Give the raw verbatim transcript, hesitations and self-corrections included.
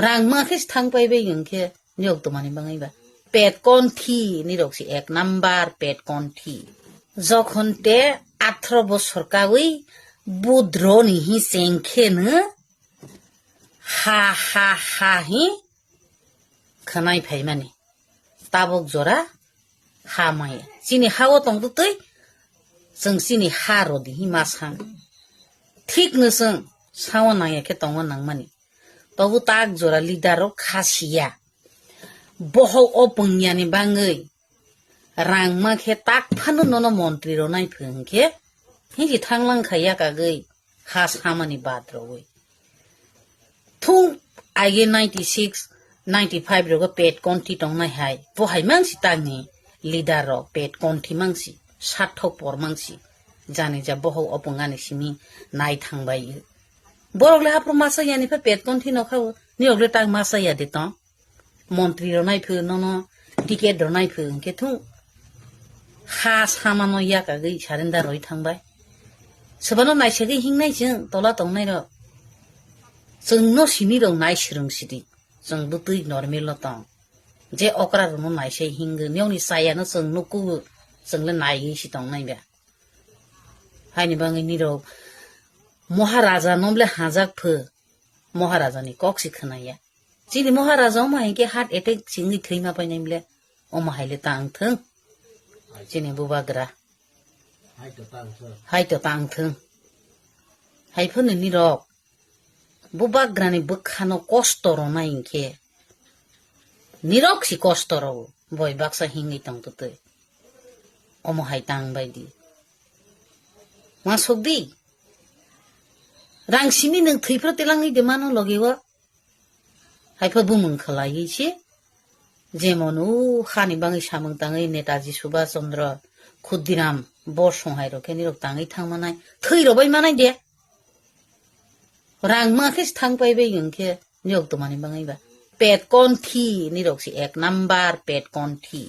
Rang ma khe se thang pai bai hwnkhe nirok tomani bangwi ba. Pet konthi nirok se ek number pet konthi. Jokhon te athro bosor kawi budro ni hi chengkhe no ha ha ha hi khwnai phaimani. Tabok jora ha maya. Chini ha o tong twi chwng chini ha rodi hi ma sang. Thik no chwng sao nangya khe tongma nangmani. Tobu tak jora leader rok kha siya. Bohok o pwngyani bangwi rang ma khe tak phano nono montri rok nai phwng khe hinji thanglang kha yakagwi ha samani bad rogwi. Thung aige ninety six, ninety five rogo pet konthi tongnai hai. Bo hai mang si tangni leader rok pet konthi mang si, sathok por mang si. Jani ja bohok o pwngyani simi nai thangbai. Borok le haphuru masa yani pha pet konthi no kha o. Nirok le tak masa ya de tong. Montri rok nai phwng nono ticket rok nai phwng hwnkhe thung ha samano yakagwi surrender roi thangbai. Sobano naisagwi hingnai chwng tola tongnai rok. Chwng no simi rok nai swrwng sidi. Chwng bwtwi normal no tong. Je okra rok no naisai hingwi niyokni chaya no chwng no kubu chwng le naiwi si tongnai ba. Haini bangwi nirok Maharaja nomle hajak pho Maharaja ni kok si khwnaya. Chini Maharaja omo hai khe heart attack singwi thwima painai bile omo hai le tang thung. Chini bubagra. Hai to tang thung. Hai to tang thung. Hai phano nirok bubagra ni bwkha no kosto rona hinkhe nirok si kosto ro boi baksa hingwi tong twtwi. Omo hai tang bai di. Ma sok di. Rang simi nwng thwi phro telangwi de mano loge o. Hai pho bumung khlaiwi se. Jemon o hani bangwi samung tangwi Netaji Subhash Chandra, Khudiram, Borsong hai rok khe nirok tangwi thang manai. Thwi rw bai manai de. Rang ma khe se thang pai bai hwnkhe nirok tomani bangwi ba. Pet konthi nirok se ek number pet konthi.